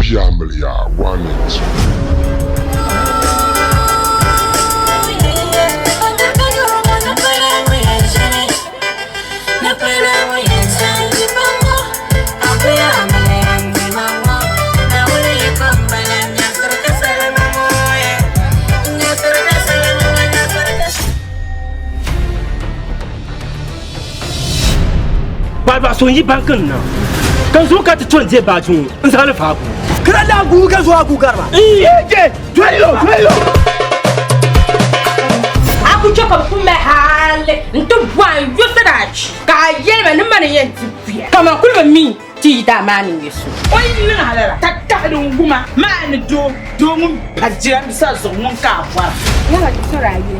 Abuya Amiliya 1 and 2. Paɣaba so n yi banki ni na ka n zo ka ti to n deei baaji ŋɔ n zaŋ li vaabu. Kira daa guui ka zo a guui gari ba. Doli o, doli o. A ku chɛ ka bɛ ku mali hali nti bɔhi n yusi daa chi, ka a yɛli ma ni mani n-yɛn di buya kaman kuli bi mi ti yi daa maa ni nyɛ so. O yi niŋ a lala, ka tahi din wuma maa ni doo, doo ŋun pa jirambisa zuɣu ŋun ka a bɔra. Yala ti sɔri a yuli.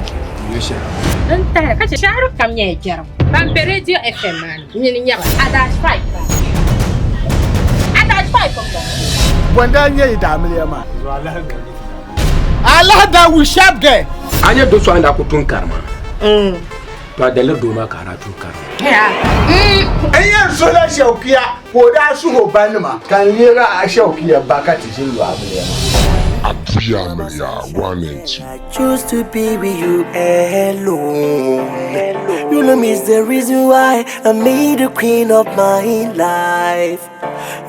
N tahili ka chɛ shɛhira kam nyɛla jɛrigu. Ban be Radio FM maa ni nyini n-nyɛ ba, Adash 5 baa. Adash 5 m-bɔŋɔ. Bɔ n-daa nyɛ yi daamiliya maa? Alahi daa wu sharp girl. A nya do so a ni daa ku tum karima, to a daliri doo maa ka a daa tum karima. N yɛn suhila Shɛukiya ka o daa suhi o banima, ka n leeg a Shɛukiya ba ka ti ʒini lu amiliya maa. Abuya Amiliya 1 and 2. I choose to be with you alone. You know me is the reason why I made the queen of my life.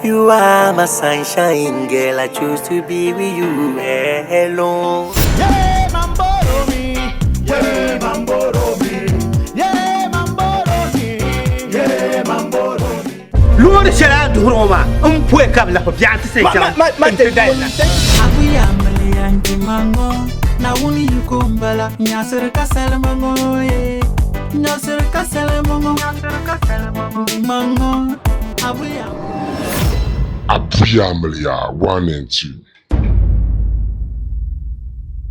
You are my sunshine, girl. I choose to be with you alone. Yeah, mamboro mi. Yeah, mamboro mi. Yeah, mamboro mi. Yeah, mamboro mi. Loori shɛli a ni duhiri ŋɔ maa m poya ka bɛ lahi biɛɣu ti sayi chaŋ n-ti dali na. Abuya amiliya n-di ma ŋɔ, Naawuni yiko m-bala, nyasiri ka salima ŋɔ, yeah. Nyasiri ka salima ŋɔ, n-di ma ŋɔ, Abuya. Abuya Amiliya 1 and 2.